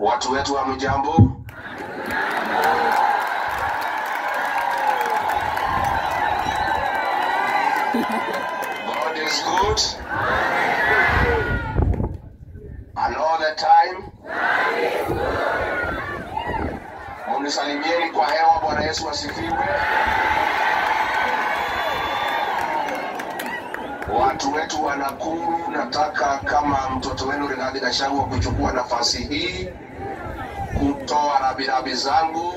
Watu wetu wa mjambo. God is good. And all the time. Munisalimieni kwa hewa. Bwana Yesu asifiwe. Watu wetu wa Nakuru, nataka kama mtoto wenu Rigathi Gachagua kuchukua nafasi hii kutoa rambirambi zangu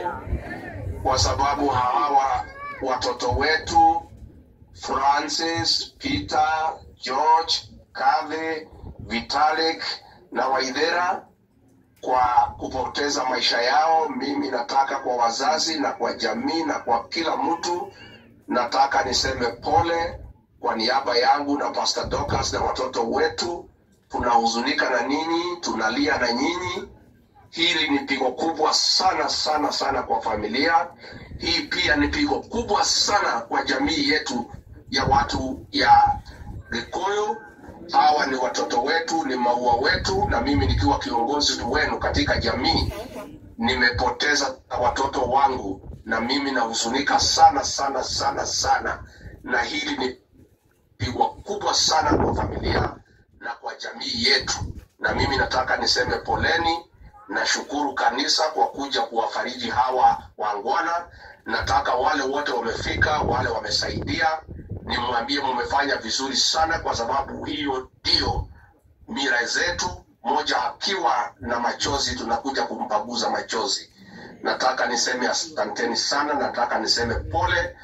kwa sababu hawa watoto wetu Francis, Peter, George, Kave, Vitalik na Waithera kwa kupoteza maisha yao. Mimi nataka kwa wazazi na kwa jamii na kwa kila mtu, nataka niseme pole kwa niaba yangu na Pastor Dorcas na watoto wetu. Tunahuzunika na ninyi, tunalia na nyinyi. Hili ni pigo kubwa sana sana sana kwa familia. Hii pia ni pigo kubwa sana kwa jamii yetu ya watu ya Gikuyu. Hawa ni watoto wetu, ni maua wetu, na mimi nikiwa kiongozi wenu katika jamii nimepoteza watoto wangu, na mimi nahuzunika sana sana sana sana, na hili ni pigo kubwa sana kwa familia na kwa jamii yetu. Na mimi nataka niseme poleni. Nashukuru kanisa kwa kuja kuwafariji hawa wangwana. Nataka wale wote wamefika, wale wamesaidia, nimwambie mumefanya vizuri sana, kwa sababu hiyo ndio mira zetu. Moja akiwa na machozi tunakuja kumpaguza machozi. Nataka niseme asanteni sana, nataka niseme pole.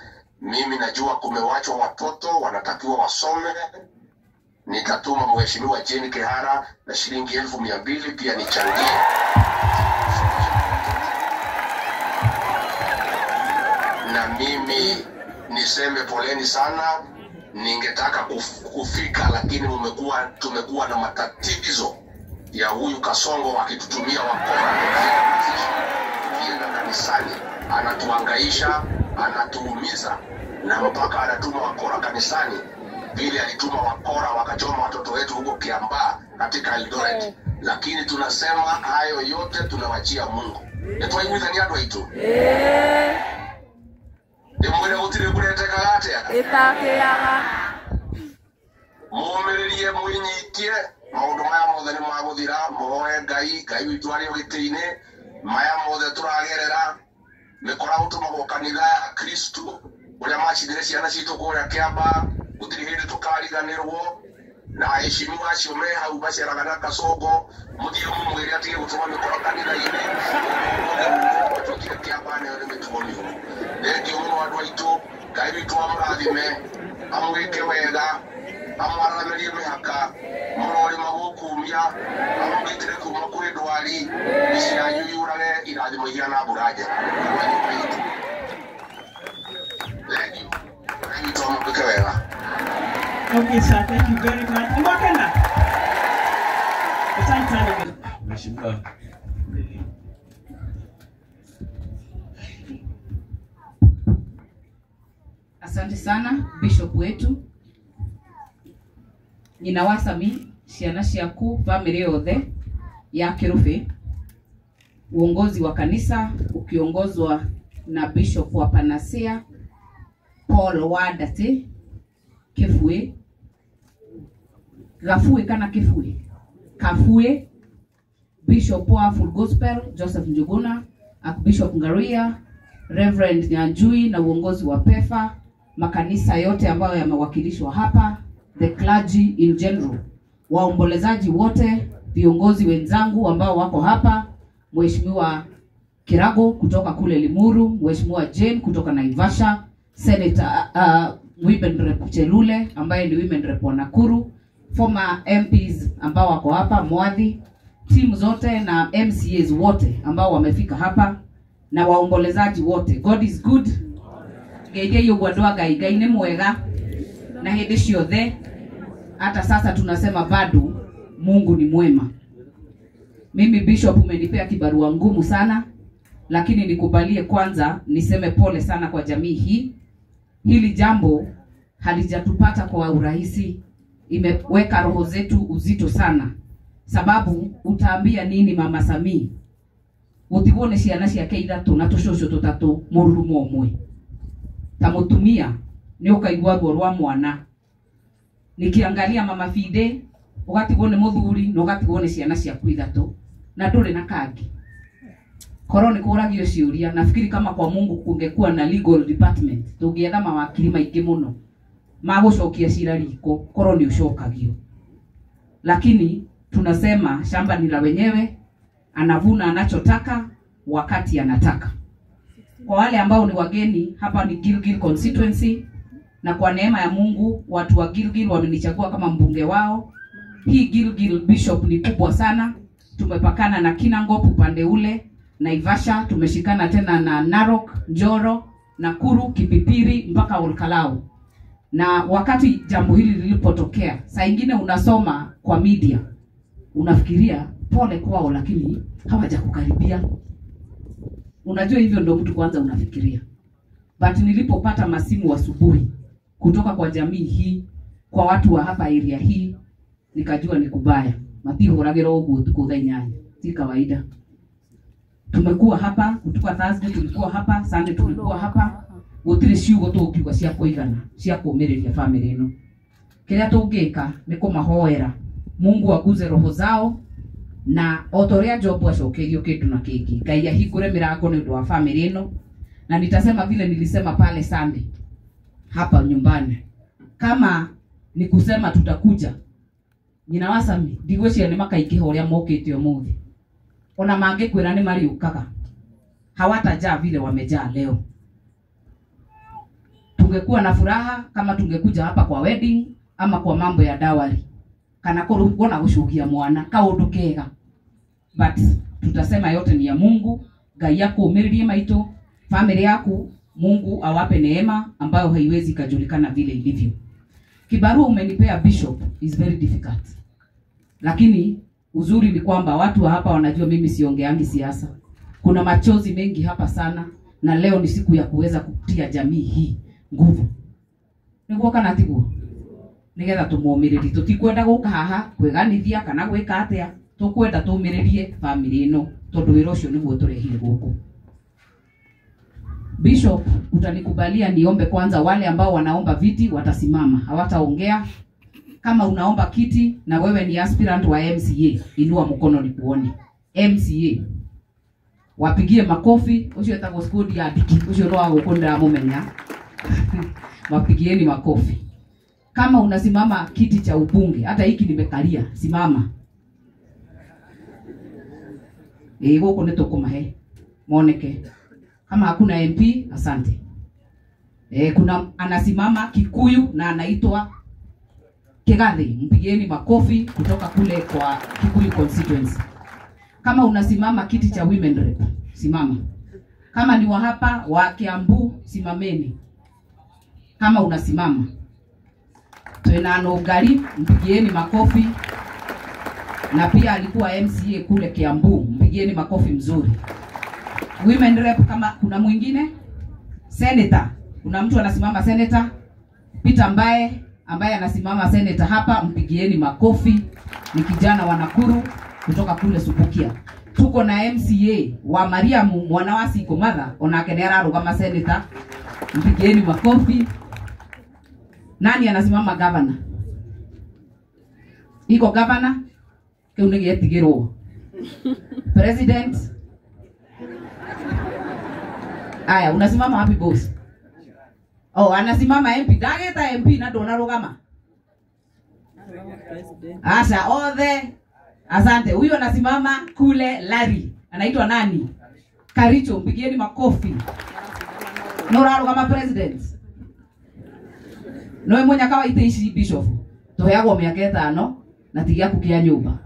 Mimi najua kumewachwa watoto wanatakiwa wasome. Nitatuma Mheshimiwa Jane Kehara na shilingi 200,000 pia nichangie. Na mimi niseme poleni sana. Ningetaka kufika, lakini tumekuwa na matatizo ya huyu Kasongo akitutumia wakora tukienda kanisani, anatuhangaisha, anatuumiza, na mpaka anatuma wakora kanisani. Vile alituma wakora wakachoma watoto wetu huko Kiambaa katika Eldoret. Lakini tunasema hayo yote tunawachia Mungu. Nitwaiguithania andũ aitũ. Ndĩmwĩre gũtirĩ mbura ĩtekaga atĩa? Ĩtakĩaga. Mũmĩrĩrie, mwĩnyitie, maũndũ maya mothe nĩ magũthira. Mũhoe Ngai, Ngai witũ arĩ o gĩtĩ-inĩ. Maya mothe tũragerera mĩkora gũtũmagwo kanitha ya Kristo ũrĩa macithire ciana citũ kũrĩa Kiambaa, gũtirĩ hĩndĩ tũkariganĩrwo. Na aheshimiwa acio me hau maceraga na Kasongo, mũthiĩ mũmwĩre atige gũtũma mĩkora kanitha-inĩ. Ũndũ Kiambaa nayo nĩ mĩtugo mĩũru. Thengiũ mũno andũ aitũ. Ngai witũ amũrathime, amwĩke wega, amwararamĩrie mĩhaka, mũrorĩma gũkumia, amũgitĩre kuma kwĩ ndwari, mĩciĩ yanyu yurage irathimo ihana mbura njega. Nyũmba itũ. Thengiũ. Ngai witũ amwĩke wega. Okay, sir, thank you very much. Mwakenda. Asante sana. Mheshimiwa. Asante sana Bishop wetu. Nyina wa Sami, ciana ciaku, family yothe ya Kirubi, uongozi wa kanisa ukiongozwa na Bishop wa Panacea Paul Wandati Kifue Gafue kana Kifue Kafue, Bishop wa Full Gospel Joseph Njuguna, Archbishop Ngaruiya, Reverend Nyanjui na uongozi wa PEFA, makanisa yote ambayo yamewakilishwa hapa, the clergy in general, waombolezaji wote, viongozi wenzangu ambao wako hapa, Mheshimiwa Kirago kutoka kule Limuru, Mheshimiwa Jane kutoka Naivasha, Senator Women Rep Chelule ambaye ni Women Rep wa Nakuru, former MPs ambao wako hapa, Mwadhi, timu zote na MCAs wote ambao wamefika hapa na waombolezaji wote. God is good. Ngeithia ũguo andũ a Ngai, Ngai nĩ mwega na hĩndĩ ciothe. Hata sasa tunasema bado Mungu ni mwema. Mimi Bishop umenipea kibarua ngumu sana, lakini nikubalie kwanza niseme pole sana kwa jamii hii. Hili jambo halijatupata kwa urahisi, imeweka roho zetu uzito sana. Sababu utaambia nini Mama Samii Gutigwo ni ciana ciake ithatu na tucucu tutatu mururumo umwe. Ta mutumia ni ukaigua ruo rwa mwana. Nikiangalia mama Fide ugatigwo ni muthuri na ugatigwo ni ciana ciaku ithatu na nduri na kangi. Korwo ni kuragio ciuria, nafikiri kama kwa Mungu kungekuwa na legal department tungietha mawakiri maingi muno magucokia cira riko, korwo ni ucokagio. Lakini tunasema shamba ni la wenyewe, anavuna anachotaka wakati anataka. Kwa wale ambao ni wageni hapa ni Gilgil constituency, na kwa neema ya Mungu watu wa Gilgil wamenichagua kama mbunge wao. Hii Gilgil Bishop ni kubwa sana. Tumepakana na Kinangop upande ule, Naivasha, tumeshikana tena na Narok, Njoro, Nakuru, Kipipiri mpaka Olkalau. Na wakati jambo hili lilipotokea, saa ingine unasoma kwa media, unafikiria pole kwao, lakini hawajakukaribia. Unajua hivyo ndio mtu kwanza unafikiria. But nilipopata masimu asubuhi kutoka kwa jamii hii, kwa watu wa hapa area hii, nikajua ni kubaya. Matihũragĩra ũguo ũtukũ thaa inyanya, si kawaida. Tumekuwa hapa kutoka Thursday, tulikuwa hapa Sunday, tulikuwa hapa. Gũtirĩ ciugo tũngiuga cia kũigana cia kũũmĩrĩria family ĩno. Kĩrĩa tũngĩka nĩ kũmahoera Mungu aguze roho zao, na o ta ũrĩa Job acokeirio kĩndũ na kĩngĩ, Ngai ahingũre mĩrango nĩ ũndũ wa family ĩno. Na nitasema vile nilisema pale Sunday hapa nyumbani, kama ni kusema tutakuja nyina wa Sami, ndigwĩciria nĩ makaingĩha ũrĩa mokĩte ũmũthĩ. Ona mangĩkwĩra nĩ mariũkaga, hawatajaa vile wamejaa leo. Tungekuwa na furaha kama tungekuja hapa kwa wedding ama kwa mambo ya dawari, kana kũrugwo na gũcugia mwana kaũndũ kega. But tutasema yote ni ya Mungu. Ngai akũũmĩrĩrie maitũ, family yaku Mungu awape neema ambayo haiwezi kajulikana vile ilivyo. Kibarua umenipea Bishop is very difficult. Lakini uzuri ni kwamba watu wa hapa wanajua mimi siongeangi siasa. Kuna machozi mengi hapa sana, na leo ni siku ya kuweza kutia jamii hii nguvu. Niguo kana tiguo? Nigetha tumuumiririe, tutikwenda guka haha kwiganithia kana gwika atia, tukwenda tuumiririe family ino tondu wira ucio niguo turehire guku. Bishop, utanikubalia niombe kwanza. Wale ambao wanaomba viti watasimama, hawataongea. Kama unaomba kiti na wewe ni aspirant wa MCA, inua mkono nikuone. MCA wapigie makofi. Ucio etagwo Skudi ya Diki, ucio no wa guku ndiramumenya. Wapigieni makofi. Kama unasimama kiti cha ubunge, hata hiki nimekalia, simama. Guku ni tukumahe moneke. Kama hakuna MP, asante. Kuna anasimama Kikuyu na anaitwa Kigathi, mpigieni makofi kutoka kule kwa Kikuyu constituency. Kama unasimama kiti cha women rep, simama. Kama ni wa hapa wa Kiambu, simameni. Kama unasimama. Twina Nogari, mpigieni makofi. Na pia alikuwa MCA kule Kiambu, mpigieni makofi mzuri. Women rep, kama kuna mwingine? Senator, kuna mtu anasimama senator? Peter Mbae ambaye anasimama senator hapa, mpigieni makofi. Ni kijana wa Nakuru kutoka kule Subukia. Tuko na MCA wa Mariamu mwana wa Siko Matha, onake nĩ ararũgama senator, mpigieni makofi. Nani anasimama governor? Iko governor? Kĩu nĩ gĩetigĩrwo. President? Aya, unasimama wapi boss? Oh, anasimama MP. Ndagĩta MP na ndũnarũgama. Asha, othe. Asante. Huyo anasimama kule Lari. Anaitwa nani? Karicho, mpigieni makofi. No ũrarũgama president. No mũnyaka wa ite ici bishop. Tũheagwo mĩaka 5 na ti gĩaku kĩa nyũmba.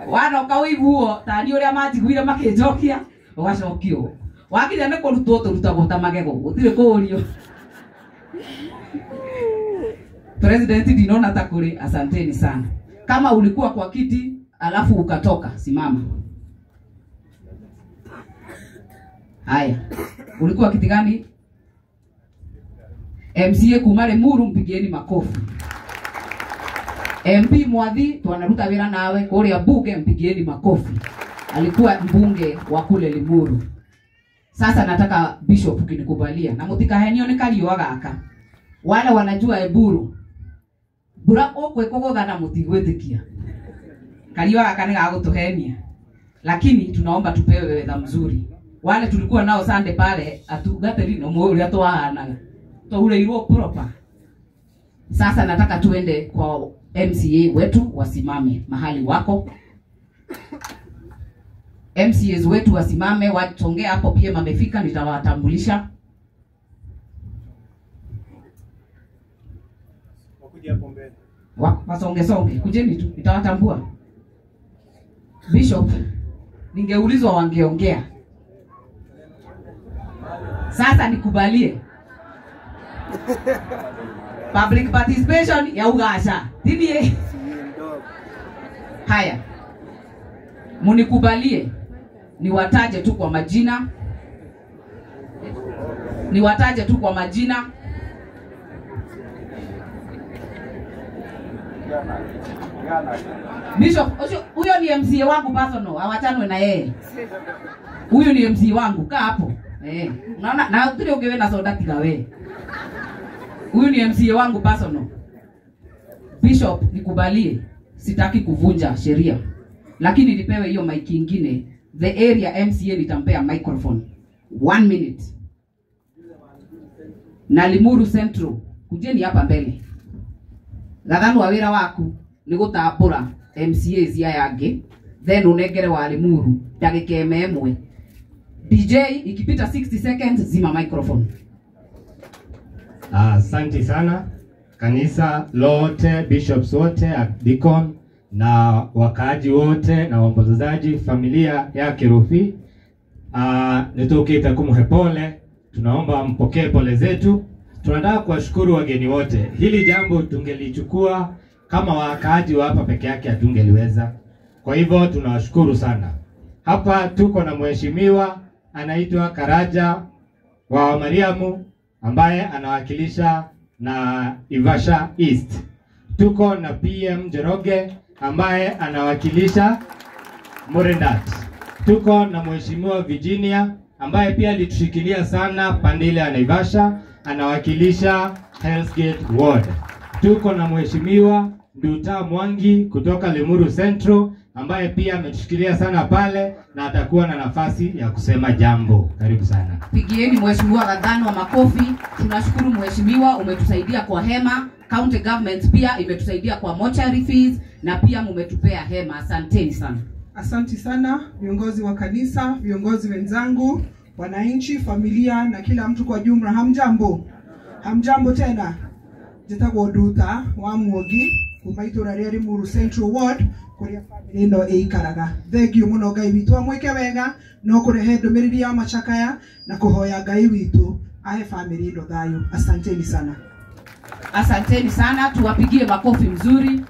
Wanoka ũiguo tani ũrĩa manjiguire makĩnjokia, ũgacokio. Wakinya nĩ kũrutwo tũrutagwo ta magego, gũtirĩ kũũrio. President ndinona ta kũrĩ, asanteni sana. Kama ulikuwa kwa kiti alafu ukatoka, simama. Haya, ulikuwa kiti gani? MCA kuma Limuru, mpigieni makofi. MP Mwathi twanaruta wira nawe kuria bunge, mpigieni makofi. Alikuwa mbunge wa kule Limuru. Sasa nataka Bishop ukinikubalia na mutikahenio ni kariũa gaka. Wale wanajua Eburu mbura ũkwĩkũgũtha na mũtigwĩtĩkia. Kariũa gaka nĩ gagũtũhenia, lakini tunaomba tupewe weather mzuri. Wale tulikuwa nao Sunday pale atugateri no mũũria twahanaga twaurĩirwo proper. Sasa nataka tuende kwa MCA wetu wasimame mahali wako. MCAs wetu wasimame watongea hapo, pia mamefika nitawatambulisha. Wakuja hapo mbele. Wasonge songe, kujeni tu nitawatambua. Bishop, ningeulizwa wangeongea. Sasa nikubalie. Public participation ya ugasha. Dini. Haya. Munikubalie niwataje tu kwa majina. Niwataje tu kwa majina. Bishop, huyo ni MCA wangu personal, awachanwe na yeye. Huyu ni MCA wangu, kaa hapo. Unaona na utire ungewe na soda tiga we. Huyu ni MCA wangu personal. Bishop, nikubalie, sitaki kuvunja sheria. Lakini nipewe hiyo mic nyingine. The area MCA nitampea microphone. 1 minute. Na Limuru Central, kujeni hapa mbele. Gathanu wa wira waku ni gutambura MCAs ya yange, then unengere wa Limuru ndagika ĩmwe. DJ ikipita 60 seconds zima microphone. Asante sana kanisa lote, bishops wote, deacon na wakaaji wote na waombolezaji, familia ya Kirubi. Nitokita kumuhe pole, tunaomba mpokee pole zetu. Tunataka kuwashukuru wageni wote. Hili jambo tungelichukua kama wakaaji wa hapa peke yake hatungeliweza. Kwa hivyo tunawashukuru sana. Hapa tuko na mheshimiwa anaitwa Karaja wa Mariamu ambaye anawakilisha na Ivasha East. Tuko na PM Njoroge ambaye anawakilisha Morendat. Tuko na mheshimiwa Virginia ambaye pia alitushikilia sana pande ile ya Naivasha, anawakilisha Hell's Gate Ward. Tuko na mheshimiwa Nduta Mwangi kutoka Limuru Central ambaye pia ametushikilia sana pale na atakuwa na nafasi ya kusema jambo. Karibu sana. Pigieni mheshimiwa Gathanu wa makofi. Tunashukuru mheshimiwa, umetusaidia kwa hema. County government pia imetusaidia kwa mortuary fees na pia mumetupea hema. Asanteni sana. Asante sana viongozi wa kanisa, viongozi wenzangu, wananchi, familia na kila mtu kwa jumla. Hamjambo. Hamjambo tena. Njĩtagwo Nduta wa Muogi kuma itũra rĩa Limuru Central Ward kuria family ĩno ĩikaraga. Thank you mũno Ngai witũ amwĩke wega no kũrehe ndũmĩrĩri ya machakaya na kũhoya Ngai witũ ahe family ĩno thayũ. Asanteni sana. Asanteni sana, tuwapigie makofi mzuri.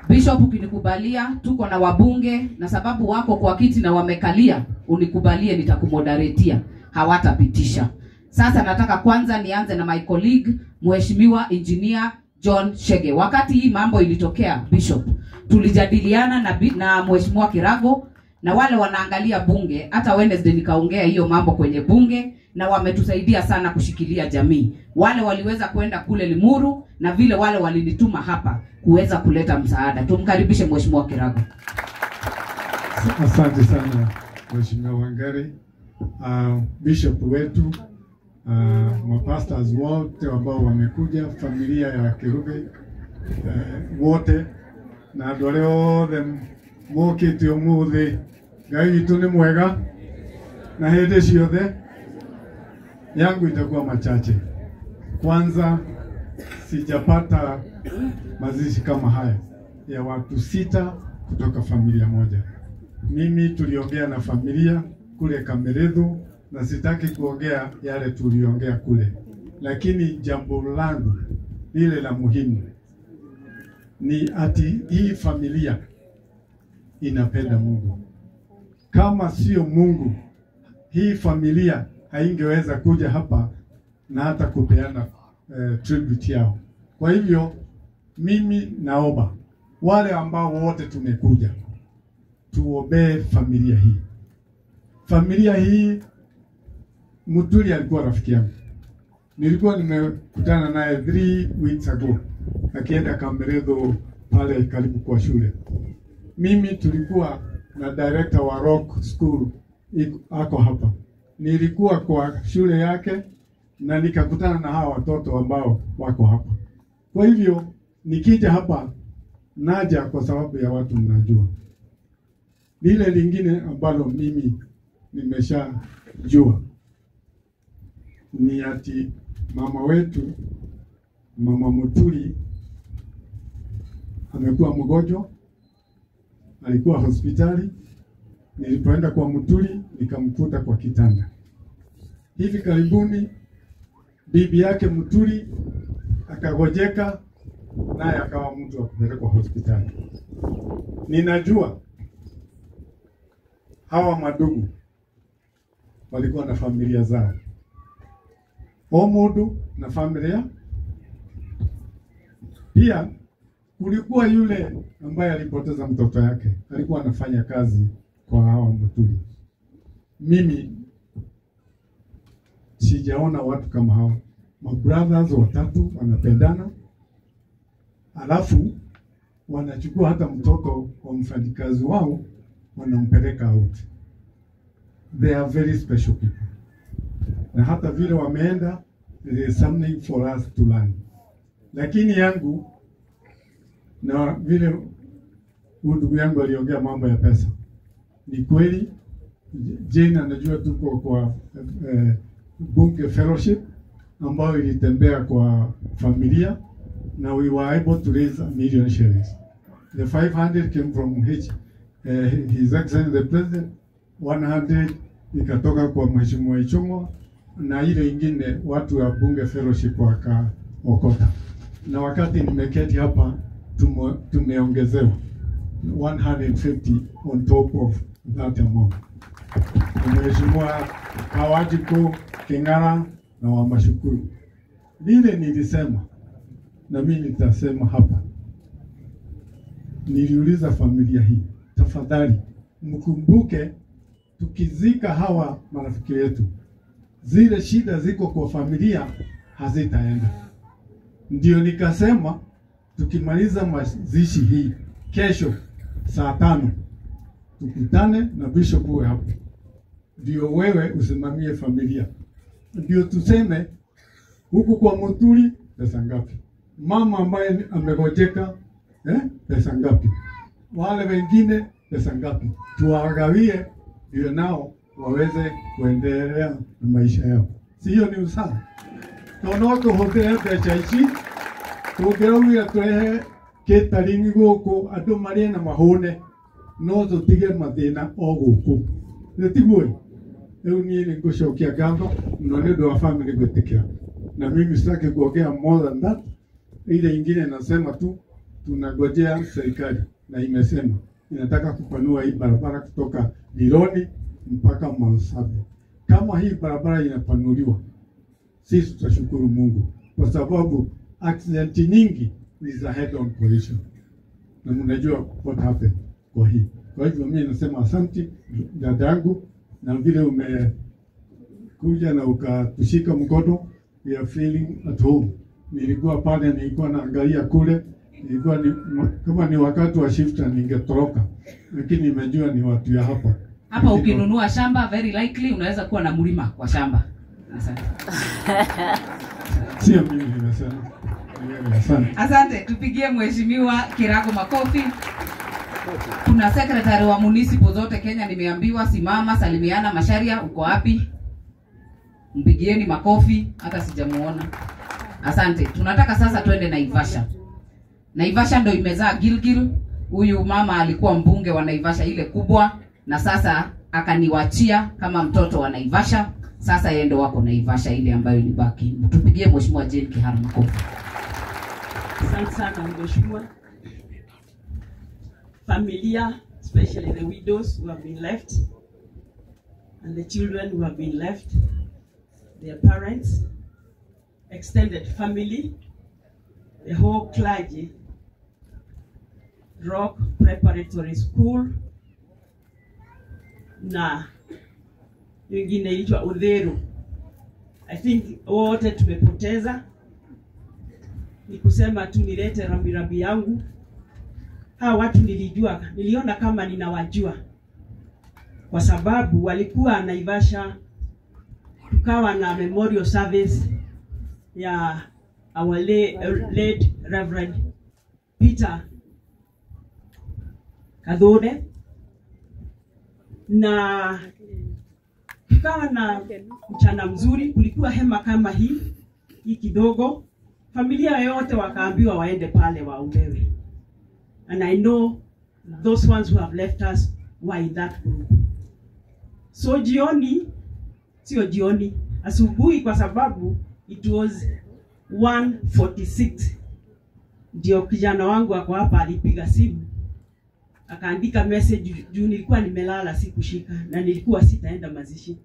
Bishop, ukinikubalia, tuko na wabunge na sababu wako kwa kiti na wamekalia, unikubalie nitakumodaretia, hawatapitisha. Sasa nataka kwanza nianze na my colleague Mheshimiwa Engineer John Chege. Wakati hii mambo ilitokea Bishop, tulijadiliana na Mheshimiwa Kirago na wale wanaangalia bunge. Hata Wednesday nikaongea hiyo mambo kwenye bunge na wametusaidia sana kushikilia jamii. Wale waliweza kwenda kule Limuru na vile wale walinituma hapa kuweza kuleta msaada. Tumkaribishe Mheshimiwa Kirago. Asante sana Mheshimiwa Wangari, Bishop wetu, mapastors wote ambao wamekuja, familia ya Kirubi wote na andũ arĩa othe mokĩte ũmũthĩ. Ngai witũ nĩ mwega na hĩndĩ ciothe. Yangu itakuwa machache. Kwanza, sijapata mazishi kama haya ya watu 6 kutoka familia moja. Mimi tuliongea na familia kule Kamerethu na sitaki kuongea yale tuliongea kule, lakini jambo langu lile la muhimu ni ati hii familia inapenda Mungu. Kama sio Mungu, hii familia haingeweza kuja hapa na hata kupeana tribute yao. Kwa hivyo Mimi naomba wale ambao wote tumekuja tuombee familia hii. Familia hii, Muturi alikuwa rafiki yangu. Nilikuwa nimekutana naye 3 weeks ago akienda Kamberetho pale karibu kwa shule. Mimi tulikuwa na director wa Rock School ako hapa. Nilikuwa kwa shule yake na nikakutana na hawa watoto ambao wako hapa. Kwa hivyo nikija hapa naja kwa sababu ya watu mnajua. Lile lingine ambalo mimi nimeshajua ni ati mama wetu, Mama Muturi, amekuwa mgonjwa, alikuwa hospitali. Nilipoenda kwa Muturi nikamkuta kwa kitanda. Hivi karibuni bibi yake Muturi akagojeka, naye akawa mtu wa kupelekwa hospitali. Ninajua hawa madugu walikuwa na familia zao, omudu na familia. Pia kulikuwa yule ambaye alipoteza mtoto yake, alikuwa anafanya kazi kwa hawa Muturi. Mimi sijaona watu kama hawa. Mabrothers watatu wanapendana, alafu wanachukua hata mtoto wa mfanyikazi wao wanampeleka out. They are very special people. Na hata vile wameenda, there is something for us to learn. Lakini yangu, na vile ndugu yangu aliongea mambo ya pesa, ni kweli Jane anajua tuko kwa Bunge Fellowship ambayo ilitembea kwa familia, na we were able to raise 1 million shillings. The 500 came from His Excellency the President, 100 ikatoka kwa Mheshimiwa Ichung'wa, na ile ingine watu wa Bunge Fellowship wakaokota. Na wakati nimeketi hapa tumeongezewa 150 on top of that amount. Mheshimiwa Kawajiko King'ara na wa Mashukuru. Lile nilisema na mimi nitasema hapa. Niliuliza familia hii, tafadhali mkumbuke tukizika hawa marafiki wetu, zile shida ziko kwa familia hazitaenda. Ndio nikasema tukimaliza mazishi hii kesho saa 5 tukutane na bishop uwe hapo, ndio wewe usimamie familia, ndio tuseme huku kwa Muturi pesa ngapi, mama ambaye amegojeka pesa ngapi, wale wengine pesa ngapi, tuwagawie ndio nao waweze kuendelea na maisha yao. Sio ni usawa? Tono tuhuthire mbeca ici tungĩraugire tũrehe catering gũkũ andũ marĩe na mahũne, no tũtige mathĩna o gũkũ, nĩ tiguo? Rĩu niĩ nĩ ngũcokia ngatho mũno nĩ ũndũ wa family gwĩtĩkĩra, na mimi sitaki kuongea more than that. Ile ingine nasema tu tunangojea serikali, na imesema inataka kupanua hii barabara kutoka Lironi mpaka Masabe. Kama hii barabara inapanuliwa, sisi tutashukuru Mungu, kwa sababu accident nyingi ni za head on collision, na mnajua what happened kwa hii. Kwa hivyo mimi nasema asante dada yangu, na vile umekuja na ukatushika mkono, we are feeling at home. Nilikuwa pale, nilikuwa naangalia kule, nilikuwa ni, kama ni wakati wa shift ningetoroka, lakini nimejua ni watu ya hapa. Hapa ukinunua shamba very likely unaweza kuwa na mlima kwa shamba. Asante. Sio mimi nimesema. Asante. Asante, tupigie Mheshimiwa Kirago makofi. Kuna secretary wa municipal zote Kenya nimeambiwa, simama, salimiana. Masharia, uko wapi? Mpigieni makofi, hata sijamuona. Asante. Tunataka sasa twende Naivasha. Naivasha ndo imezaa Gilgil. Huyu mama alikuwa mbunge wa Naivasha ile kubwa, na sasa akaniwachia kama mtoto wa Naivasha. Sasa yeye ndo wako Naivasha ile ambayo ilibaki. Tupigie Mheshimiwa Jane Kihara makofi. Asante sana Mheshimiwa. Familia, especially the widows who have been left and the children who have been left, their parents, extended family, the whole clergy Rock Preparatory School na nyingine inaitwa Udheru. I think wote tumepoteza. Ni kusema tu nilete rambirambi yangu. Hawa watu nilijua, niliona kama ninawajua kwa sababu walikuwa Naivasha, tukawa na memorial service ya our late Reverend Peter Kathune, na tukawa na mchana mzuri. Kulikuwa hema kama hii kidogo, familia yote wakaambiwa waende pale waombewe. And I know those ones who have left us were in that group. So jioni, sio jioni, asubuhi, kwa sababu it was 1:46 ndio kijana wangu ako hapa alipiga simu akaandika message juu nilikuwa nimelala sikushika na nilikuwa sitaenda mazishi.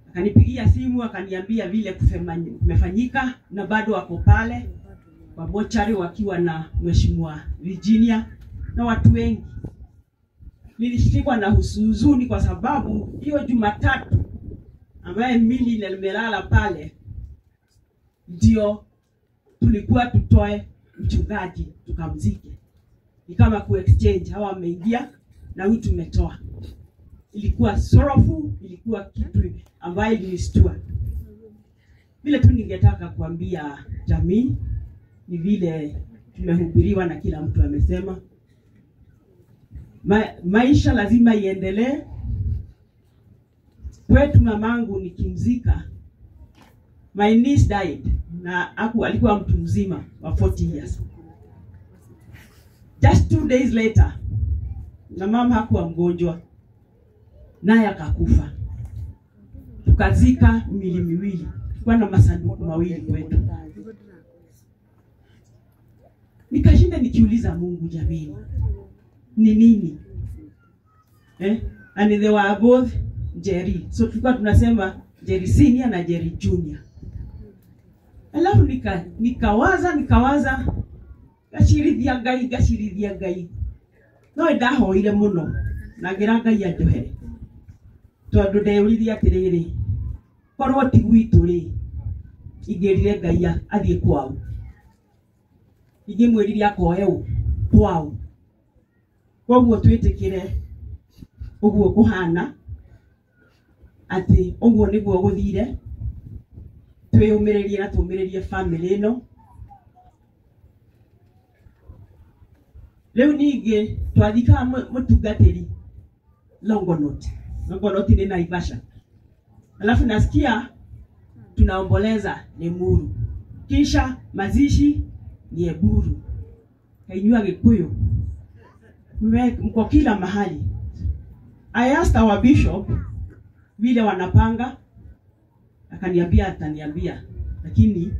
Akanipigia simu akaniambia vile kumefanyika na bado wako pale kwa mochari wakiwa na Mheshimiwa Virginia na watu wengi. Nilishikwa na huzuni kwa sababu hiyo Jumatatu ambaye mimi nimelala pale ndio tulikuwa tutoe mchungaji tukamzike. Ni kama ku exchange, hawa wameingia na huyu tumetoa. Ilikuwa sorrowful, ilikuwa kitu ambaye ilinistua. Vile tu ningetaka kuambia jamii ni vile tumehubiriwa na kila mtu amesema maisha lazima iendelee. Kwetu mamangu nikimzika, my niece died na alikuwa mtu mzima wa 40 years. Just 2 days later, na mama hakuwa mgonjwa, naye akakufa. Tukazika miili miwili, tulikuwa na masanduku mawili kwetu. Nikashinda nikiuliza Mungu, jamani, ni nini? And they were both Jerry. So tulikuwa tunasema Jerry Senior na Jerry Junior. Alafu nikawaza gacirithia Ngai no ndahoire muno na ngira Ngai anjohere tondu ndeyũririe atiriri, korwo ti gwitũ rĩ, ingĩrire Ngai athiĩ kwao, ingĩmwĩrire akoe ũ kwao. Koguo twĩtĩkĩre ũguo kũhana atĩ ũguo nĩguo gũthire, twĩyũmĩrĩrie na tũmĩrĩrie family ĩno. Rĩu ningĩ twathikaga mũtungatĩri Longonot. Longonot ni Naivasha. Alafu nasikia tunaomboleza Limuru, kisha mazishi ni Eburu. Kainyua Gikuyu mko kila mahali. I asked our bishop vile wanapanga, akaniambia ataniambia, lakini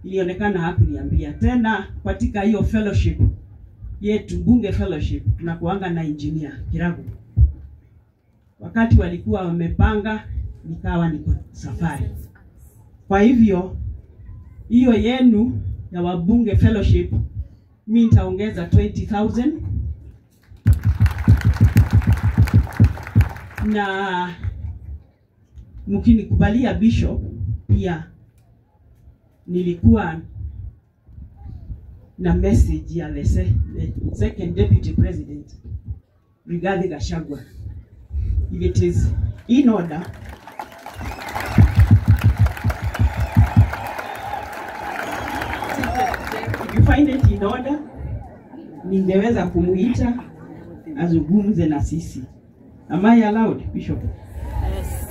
ilionekana hakuniambia tena. Katika hiyo fellowship yetu, bunge fellowship, tunakuanga na engineer Kiragu. Wakati walikuwa wamepanga, nikawa niko safari. Kwa hivyo hiyo yenu ya wabunge fellowship, mimi nitaongeza 20,000 na mkinikubalia bishop, pia nilikuwa na message ya the second deputy president Rigathi Gachagua. If it is in order, if you find it in order, ningeweza kumuita azungumze na sisi. Am I allowed, Bishop? Yes.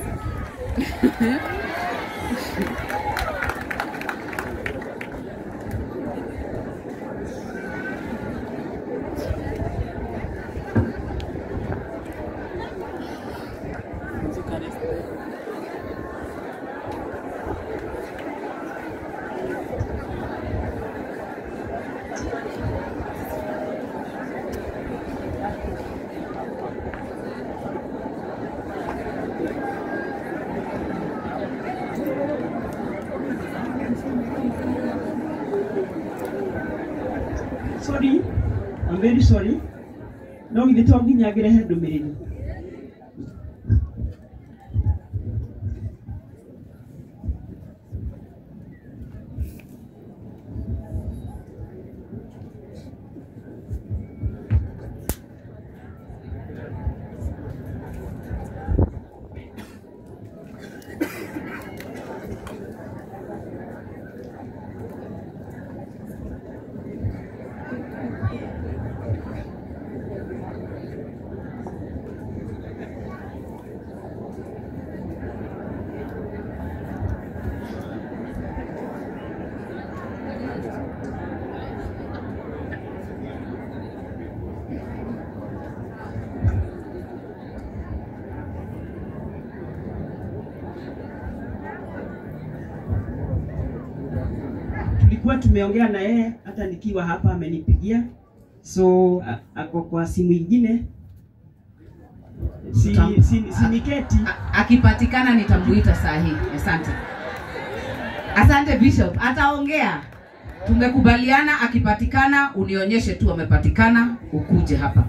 Sorry. No githĩ to nginya ngĩrehe ndũmĩrĩri. Tulikuwa tumeongea na yeye hata nikiwa hapa amenipigia, so ako kwa simu ingine. Si niketi. Akipatikana nitamuita saa hii. Asante. Asante Bishop, ataongea. Tumekubaliana akipatikana unionyeshe tu amepatikana, ukuje hapa.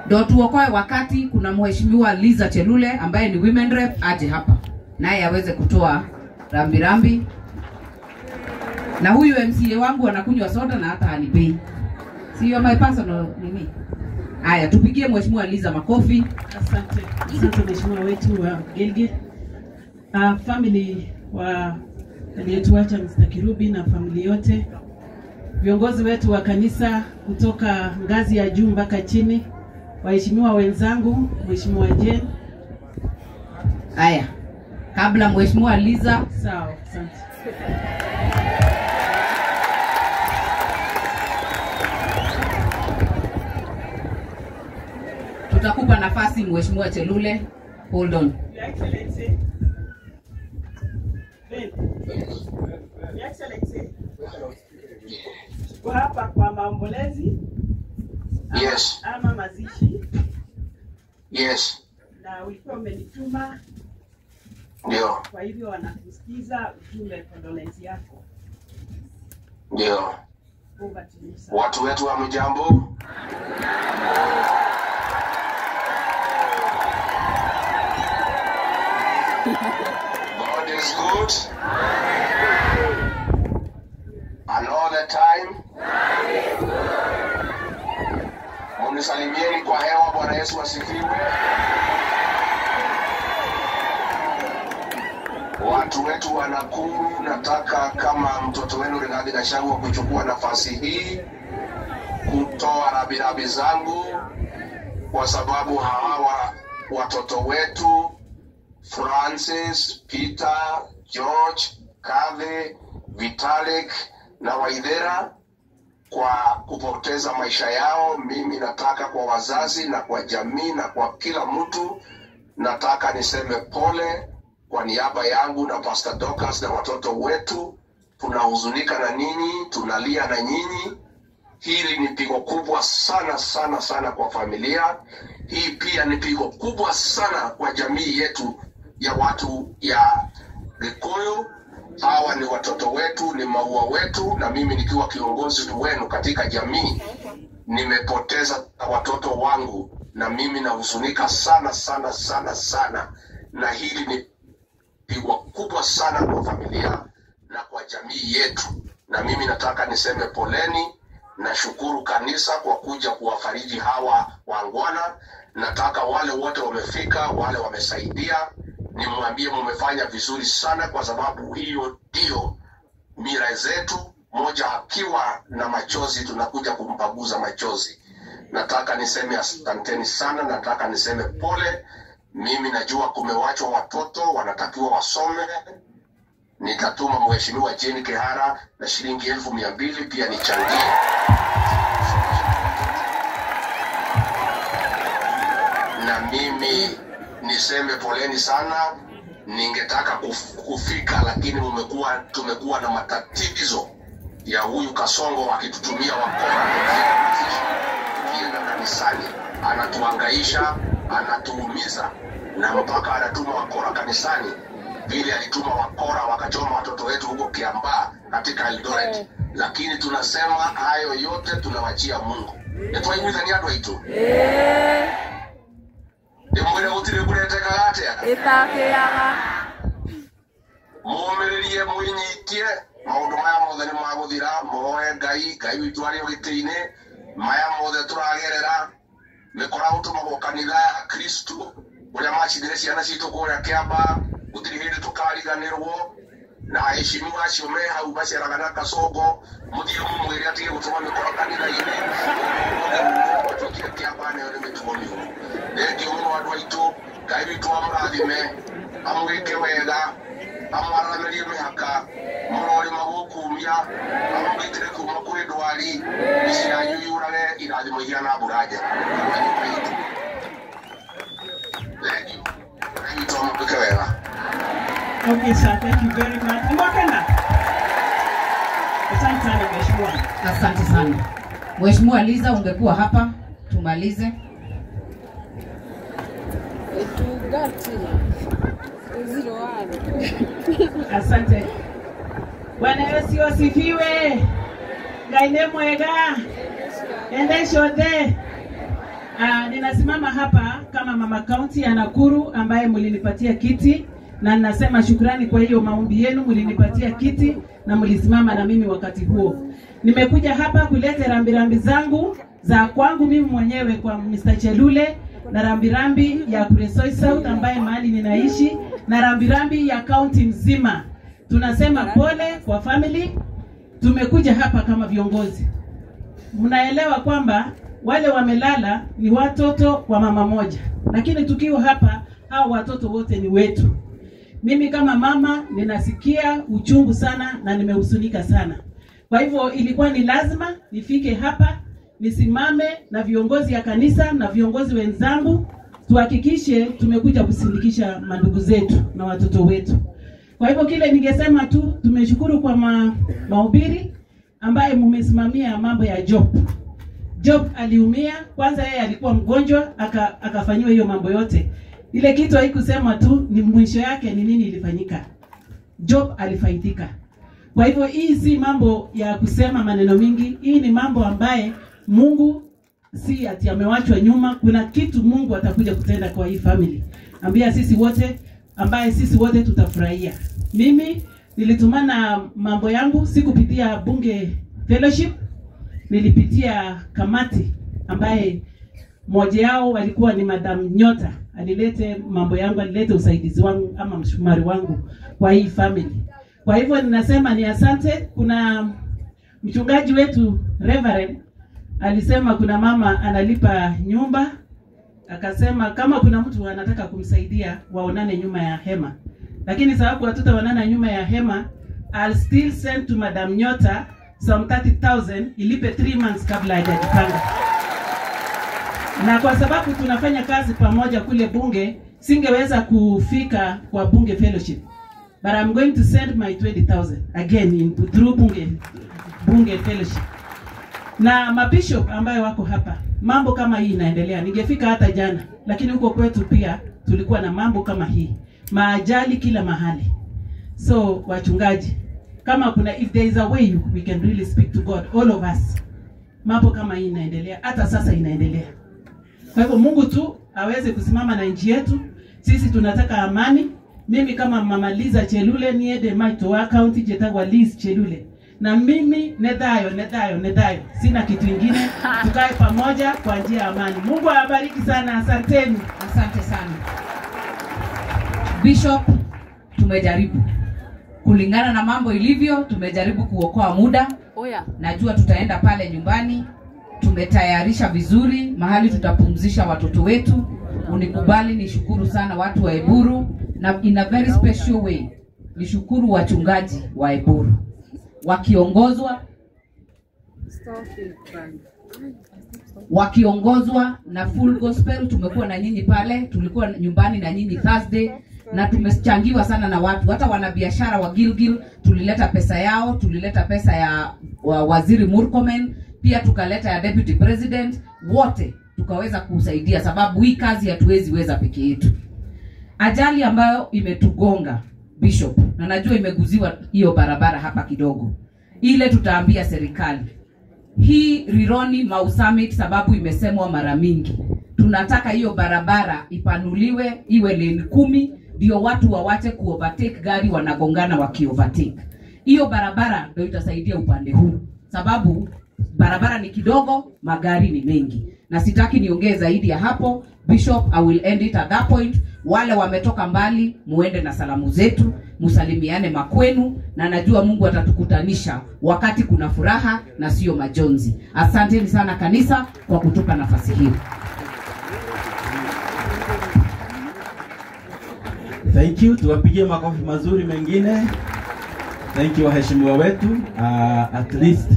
Ndio tuokoe wakati. Kuna Mheshimiwa Liza Chelule ambaye ni women rep aje hapa naye aweze kutoa rambirambi. Na huyu MCA wangu anakunywa soda na hata hanipei. Sio my personal nini. Haya, tupigie Mheshimiwa Liza makofi. Asante. Asante Mheshimiwa wetu wa Gilgil. Family wa aliyetuacha Mr. Kirubi na familia yote. Viongozi wetu wa kanisa kutoka ngazi ya juu mpaka chini. Waheshimiwa wenzangu, Mheshimiwa Jane. Haya. Kabla Mheshimiwa Liza. Sawa, asante. Tutakupa nafasi Mheshimiwa Chelule. Hold on. Your Excellency. Ben. Your Excellency. Tuko hapa kwa maombolezi. Yes. Ama mazishi. Yes. Na ulikuwa umenituma. Ndio. Kwa hivyo wanakusikiza, utume condolence yako. Ndio. Over to you, sir. Watu wetu wa mjambo. God is good and all the time. Munisalimieni kwa hewa. Bwana Yesu asifiwe. Watu wetu wa Nakuru, nataka kama mtoto wenu Rigathi Gachagua kuchukua nafasi hii kutoa rambirambi zangu kwa sababu hawa watoto wetu Francis, Peter, George, Kathy, Vitalik na Waithera kwa kupoteza maisha yao. Mimi nataka kwa wazazi na kwa jamii na kwa kila mtu, nataka niseme pole kwa niaba yangu na Pastor Dorcas na watoto wetu. Tunahuzunika na ninyi, tunalia na nyinyi. Hili ni pigo kubwa sana sana sana kwa familia. Hii pia ni pigo kubwa sana kwa jamii yetu ya watu ya Gikuyu. Hawa ni watoto wetu, ni maua wetu, na mimi nikiwa kiongozi wenu katika jamii nimepoteza watoto wangu, na mimi nahuzunika sana sana sana sana, na hili ni pigo kubwa sana kwa familia na kwa jamii yetu. Na mimi nataka niseme poleni. Nashukuru kanisa kwa kuja kuwafariji hawa wangwana. Nataka wale wote wamefika, wale wamesaidia, nimwambie mumefanya vizuri sana, kwa sababu hiyo ndio mira zetu. Moja akiwa na machozi tunakuja kumpaguza machozi. Nataka niseme asanteni sana, nataka niseme pole. Mimi najua kumewachwa watoto wanatakiwa wasome. Nitatuma Mheshimiwa Jane Kehara na shilingi 200,000 pia nichangie. Na mimi niseme poleni sana. Ningetaka kufika, lakini tumekuwa na matatizo ya huyu Kasongo akitutumia wakora tukienda kanisani, anatuhangaisha, anatuumiza, na mpaka anatuma wakora kanisani. Vile alituma wakora wakachoma watoto wetu huko Kiambaa katika Eldoret. Lakini tunasema hayo yote tunawachia Mungu. Nĩ twaiguithania andũ aitũ? Ndĩmwĩre gũtirĩ mbura ĩtekaga atĩa? Ĩtakĩaga. Mũmĩrĩrie, mwĩnyitie, maũndũ maya mothe nĩ magũthira. Mũhoe Ngai, Ngai witũ arĩ o gĩtĩ-inĩ. Maya mothe tũragerera mĩkora gũtũmagwo kanitha ya Kristo ũrĩa macindire ciana citũ kũrĩa Kĩamba, gũtirĩ hĩndĩ tũkariganĩrwo. Na aheshimiwa acio me hau maceraga na kasongo, mũthiĩ mũmwĩre atige gũtũma mĩkora kanitha-inĩ. Ũndũ Kĩamba nayo nĩ mĩtugo mĩũru. Thengiũ mũno andũ aitũ, Ngai witũ amũrathime, amwĩke wega, amwararamĩrie mĩhaka, mũrorĩma gũkumia, amũgitĩre kuma kũrĩ ndwari, mĩciĩ yanyu yurage irathimo ihana mbura njega kuma nyũmba itũ. Thengiũ, Ngai witũ amwĩke wega. Okay, sir, thank you very much. Mwakena. Asante sana mheshimiwa. Asante sana. Mheshimiwa Liza, ungekuwa hapa tumalize. Asante. Bwana Yesu asifiwe. Ngai nĩ mwega. Ende shode. Ninasimama hapa kama mama county ya Nakuru ambaye mlinipatia kiti, na ninasema shukrani kwa hiyo maombi yenu, mlinipatia kiti na mlisimama na mimi wakati huo. Nimekuja hapa kuleta rambirambi zangu za kwangu mimi mwenyewe kwa Mr. Chelule, na rambirambi ya Kuresoi South ambaye mahali ninaishi, na rambirambi ya county mzima. Tunasema pole kwa family. Tumekuja hapa kama viongozi. Mnaelewa kwamba wale wamelala ni watoto wa mama moja, lakini tukiwa hapa hao watoto wote ni wetu. Mimi kama mama ninasikia uchungu sana na nimehuzunika sana. Kwa hivyo ilikuwa ni lazima nifike hapa, nisimame na viongozi ya kanisa na viongozi wenzangu, tuhakikishe tumekuja kusindikisha mandugu zetu na watoto wetu. Kwa hivyo kile ningesema tu, tumeshukuru kwa mahubiri ambaye mumesimamia mambo ya Job. Job aliumia, kwanza yeye alikuwa mgonjwa, akafanyiwa hiyo mambo yote. Ile kitu haikusema tu ni mwisho yake ni nini ilifanyika. Job alifaidika. Kwa hivyo hii si mambo ya kusema maneno mingi, hii ni mambo ambaye Mungu si ati amewachwa nyuma. Kuna kitu Mungu atakuja kutenda kwa hii family. Ambia sisi wote, ambaye sisi wote tutafurahia. Mimi nilitumana mambo yangu sikupitia bunge fellowship, nilipitia kamati ambaye mmoja yao walikuwa ni Madam Nyota. Alilete mambo yangu, alilete usaidizi wangu ama mshumari wangu kwa hii family. Kwa hivyo ninasema ni asante. Kuna mchungaji wetu Reverend alisema kuna mama analipa nyumba, akasema kama kuna mtu anataka kumsaidia waonane nyuma ya hema. Lakini sababu hatutaonana nyuma ya hema, I'll still send to Madam Nyota some 30,000 ilipe 3 months kabla hajajipanga. Na kwa sababu tunafanya kazi pamoja kule bunge, singeweza kufika kwa bunge fellowship. But I'm going to send my 20,000 again through bunge fellowship. Na mabishop ambayo wako hapa, mambo kama hii inaendelea. Ningefika hata jana, lakini huko kwetu pia tulikuwa na mambo kama hii. Maajali kila mahali. So wachungaji, kama kuna, if there is a way we can really speak to God, all of us. Mambo kama hii inaendelea, hata sasa inaendelea. Kwa hivyo Mungu tu aweze kusimama na nchi yetu. Sisi tunataka amani. Mimi kama Mama Liza Chelule niende Maitoa County jetagwa Liz Chelule. Na mimi nedhayo. Sina kitu ingine. Tukae pamoja kwa njia ya amani. Mungu awabariki sana. Asanteni. Asante sana. Bishop, tumejaribu. Kulingana na mambo ilivyo, tumejaribu kuokoa muda. Najua tutaenda pale nyumbani. Tumetayarisha vizuri mahali tutapumzisha watoto wetu. Unikubali nishukuru sana watu wa Eburu, na in a very special way nishukuru wachungaji wa Eburu wakiongozwa na Full Gospel. Tumekuwa na nyinyi pale, tulikuwa nyumbani na nyinyi Thursday, na tumechangiwa sana na watu, hata wanabiashara wa Gilgil tulileta pesa yao, tulileta pesa ya Waziri Murkomen, pia tukaleta ya Deputy President, wote tukaweza kusaidia, sababu hii kazi hatuwezi weza peke yetu. Ajali ambayo imetugonga Bishop, na najua imeguziwa hiyo barabara hapa kidogo, ile tutaambia serikali Hii Rironi Mau Summit, sababu imesemwa mara mingi, tunataka hiyo barabara ipanuliwe iwe lane 10, ndio watu wawache kuovertake gari wanagongana wakiovertake. Hiyo barabara ndio itasaidia upande huu, sababu barabara ni kidogo, magari ni mengi. Na sitaki niongee zaidi ya hapo. Bishop, I will end it at that point. Wale wametoka mbali, muende na salamu zetu, musalimiane makwenu, na najua Mungu atatukutanisha wakati kuna furaha na sio majonzi. Asanteni sana kanisa kwa kutupa nafasi hii. Thank you, tuwapigie makofi mazuri mengine. Thank you waheshimiwa wetu. At least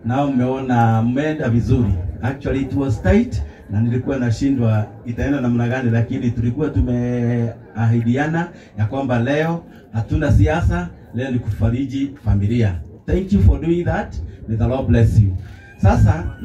nao mmeona mmeenda vizuri. Actually it was tight na nilikuwa nashindwa itaenda namna gani, lakini tulikuwa tumeahidiana ya kwamba leo hatuna siasa, leo ni kufariji familia. Thank you for doing that. May the Lord bless you. Sasa